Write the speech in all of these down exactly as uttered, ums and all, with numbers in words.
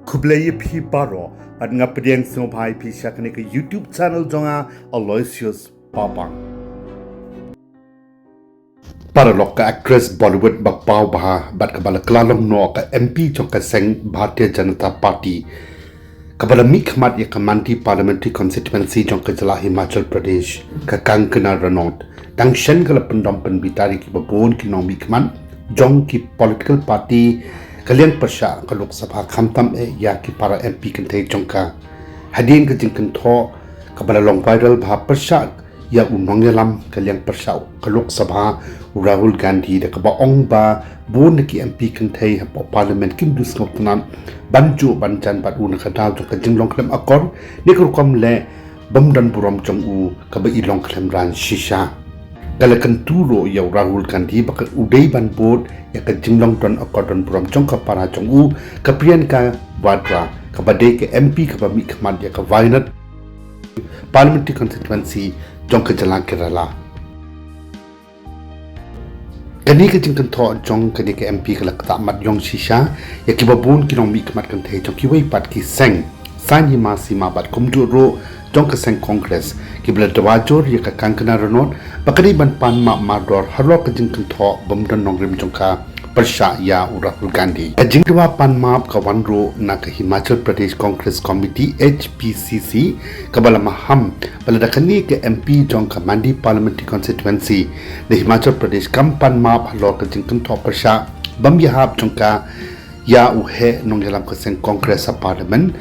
Khublei ïa phi baroh, bad nga pdiang sngewbha ïa phi sha kane ka YouTube channel jong nga, Aloysius Papang. Paralok, ka actress Bollywood ba paw bha bad kaba la kylla long noh ka M P jong ka seng Bharatiya Janata Party, kaba la mihkhmat ïa ka Mandi Parliamentary Constituency jong ka jylla Himachal Pradesh, ka Kangana Ranaut, tang shen ka la pyndom pynbitar ïa kiba bun ki nongmihkhmat jong ki political party ka liang pyrshah ka Lok Sabha, khamtam eh ïa ki para M P kynthei jong ka. Hadien ka jingkynthoh kaba la long viral bha pyrshah ïa u nongïalam ka liang pyrshah ka Lok Sabha, u Rahul Gandhi, da kaba ong ba bun na ki M P kynthei hapoh Parliament kim ju sngewtynnat ban juh ban jan bad u na ka daw jong ka jinglong khlem akor, ne ka rukom leh bym don burom jong u kaba i long khlem rang shisha. Ka la kyntu ruh ïa u Rahul Gandhi ba ka u dei ban bud ïa ka jinglong don akor don burom jong ka para jong u, ka Priyanka Vadra, kaba dei ka M P kaba mihkhmat ïa ka Wayanad Parliamentary Constituency jong ka jylla Kerala. Kane ka jingkynthoh jong kane ka M P ka la ktah mat ïong shisha ïa kiba bun ki nongmihkhmat kynthei jong kiwei pat ki seng saiñ hima sima bad kumjuh ruh jong ka seng Congress, kiba la dawa jur ïa ka Kangana Ranaut ba ka dei ban pan map mardor halor ka jingkynthoh bym don nongrim jong ka pyrshah ïa u Rahul Gandhi. Ka jingdawa pan map ka wan ruh na ka Himachal Pradesh Congress Committee, H P C C, kaba la maham ba lada kane ka M P jong ka Mandi Parliamentary Constituency na Himachal Pradesh kam pan map halor ka jingkynthoh pyrshah bym ïahap jong ka ïa u heh nongïalam ka seng Congress ha Parliament,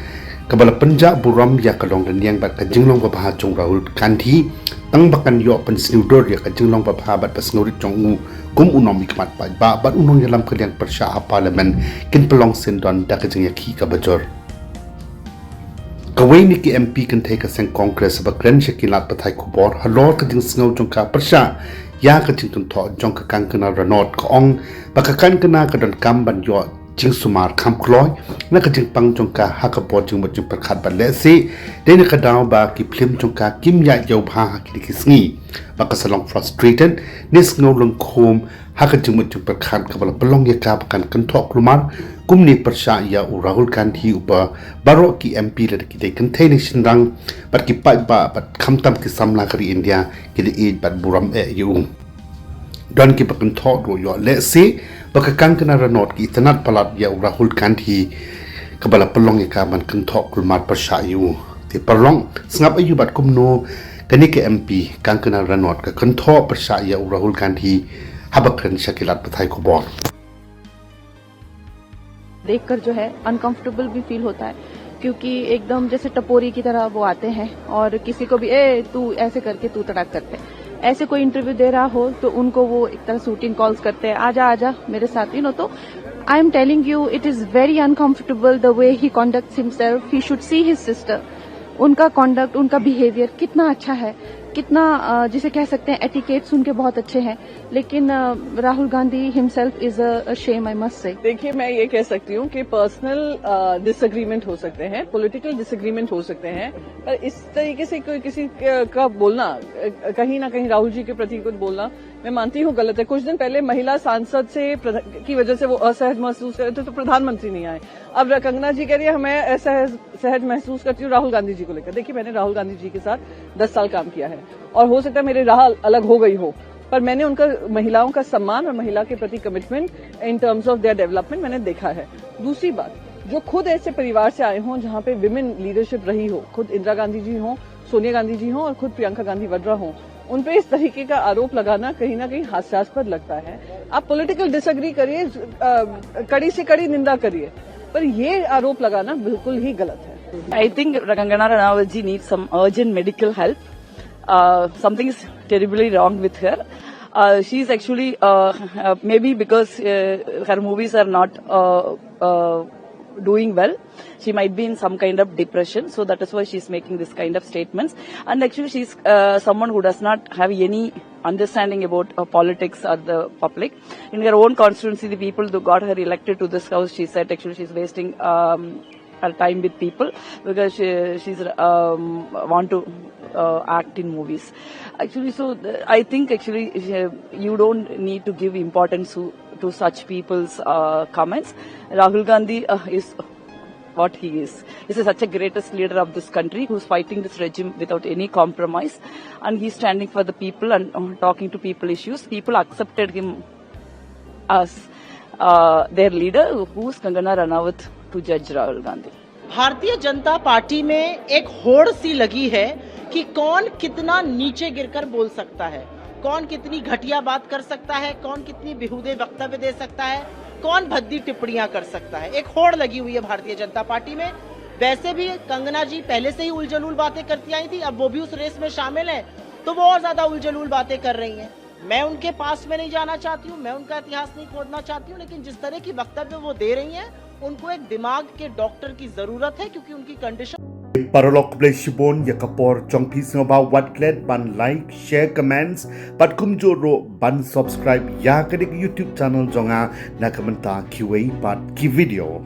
kaba la pynjah burom ïa ka longrynïeng bad ka jinglong babha jong Rahul Gandhi, tang ba kan ïoh pynsniew dur ïa ka jinglong babha bad ba sngewrit jong u kum u nongmihkhmat paidbah bad u nongïalam ka liang pyrshah ha Parliament, kin pynlong syndon da ka jingïakhih kaba jur. Kawei na ki M P kynthei ka seng Congress ba kren sha ki lad pathai khubor halor ka jingsngew jong ka pyrshah ïa ka jingkynthoh jong ka Kangana Ranaut, ka ong ba ka Kangana ka donkam ban ïoh jingsumar kham kloi na ka jingpang jong ka ha ka bor jingmut jingpyrkhat bad lehse dei na ka daw ba ki phlim jong ka kim ïaid ïew bha ha kine ki sngi, ba ka sa long frustrated ne sngew lyngkhum ha ka jingmut jingpyrkhat, kaba la pynlong ïa ka ba kan kynthoh kulmar kumne pyrshah ïa u Rahul Gandhi, uba baroh ki M P lada ki dei kynthei ne shynrang bad ki paidbah bad khamtam ki samla ka ri India ki la ïeit bad burom eh ïa u. Don kiba kynthoh ruh ïoh lehse ba ka Kangana Ranaut ki itynnad palat ïa u Rahul Gandhi, kaba la pynlong ïa ka ban kynthoh kulmar pyrshah ïa u. Te paralok, sngap aïu bad kumno kane ka M P Kangana Ranaut ka kynthoh pyrshah ïa u Rahul Gandhi haba kren sha ki lad pathai khubor. देखकर जो है अनकंफर्टेबल भी फील होता है, क्योंकि एकदम जैसे टपोरी की तरह वो आते हैं और किसी को भी, ए तू, ऐसे करके तू तड़ाक करते हैं। ऐसे कोई इंटरव्यू दे रहा हो तो उनको वो एक तरह से हूटिंग कॉल्स करते हैं, आजा आजा मेरे साथ, यू नो। तो I am telling you, it is very uncomfortable the way he conducts himself. He should see his sister. उनका कॉन्डक्ट, उनका बिहेवियर कितना अच्छा है, कितना, अ, जिसे कह सकते हैं, एटिकेट्स उनके बहुत अच्छे हैं। लेकिन, अ, राहुल गांधी himself is a shame, I must say. देखिए, मैं ये कह सकती हूँ कि पर्सनल डिसएग्रीमेंट हो सकते हैं, पॉलिटिकल डिसएग्रीमेंट हो सकते हैं, पर इस तरीके से कोई किसी क- का बोलना, अ, कहीं ना कहीं राहुल जी के प्रति कुछ बोलना, मैं मानती हूँ गलत है। कुछ दिन पहले महिला सांसद से प्रध- की वजह से वो असहज महसूस कर रहे थे, तो प्रधानमंत्री नहीं आए। अब कंगना जी कह रही है, मैं असहज सहज महसूस करती हूँ राहुल गांधी जी को लेकर। देखिए, मैंने राहुल गांधी जी के साथ दस साल काम किया है और हो सकता है मेरी राह अलग हो गई हो, पर मैंने उनका, महिलाओं का सम्मान और महिला के प्रति कमिटमेंट in terms of their development मैंने देखा है। दूसरी बात, जो खुद ऐसे परिवार से आए हों जहाँ पे विमेन लीडरशिप रही हो, खुद इंदिरा गांधी जी हों, सोनिया गांधी जी हों और खुद प्रियंका गांधी वड्रा हों, उन पे इस तरीके का आरोप लगाना कहीं ना कहीं हास्यास्पद लगता है। आप पॉलिटिकल डिसएग्री करिए, अ, कड़ी से कड़ी निंदा करिए, पर ये आरोप लगाना बिल्कुल ही गलत है। I think Kangana Ranaut ji needs some urgent medical help. Uh, something is terribly wrong with her. Uh, she is actually, uh, uh, maybe because uh, her movies are not uh, uh, doing well, she might be in some kind of depression. So that is why she is making this kind of statements. And actually, she is uh, someone who does not have any understanding about uh, politics or the public. In her own constituency, the people who got her elected to this house, she said actually she is wasting um, her time with people because she she's um, want to uh, act in movies. Actually, so uh, I think actually uh, you don't need to give importance to, to such people's uh, comments. Rahul Gandhi uh, is what he is. This is such a greatest leader of this country who's fighting this regime without any compromise, and he's standing for the people and uh, talking to people issues. People accepted him as uh, their leader, who's Kangana Ranaut, to judge Rahul Gandhi. भारतीय जनता पार्टी में एक होड़ सी लगी है कि कौन कितना नीचे गिरकर बोल सकता है, कौन कितनी घटिया बात कर सकता है, कौन कितनी बेहूदे वक्तव्य दे सकता है, कौन भद्दी टिप्पणियां कर सकता है। एक होड़ लगी हुई है भारतीय जनता पार्टी में। वैसे भी कंगना जी पहले से ही उलझलूल बातें करती आई थी, अब वो भी उस रेस में शामिल है, तो वो और ज्यादा उलझलूल बातें कर रही हैं। मैं उनके पास में नहीं जाना चाहती हूँ, मैं उनका इतिहास नहीं खोदना चाहती हूँ, लेकिन जिस तरह की वक्तव्य वो दे रही हैं, उनको एक दिमाग के डॉक्टर की जरूरत है, क्योंकि उनकी कंडीशन Paralok, khublei shibun ïa ka por jong phi. Sngewbha wat klet ban like, share, comments bad kumjuh ruh ban subscribe ïa kane ka YouTube channel jong nga na ka bynta kiwei pat ki video.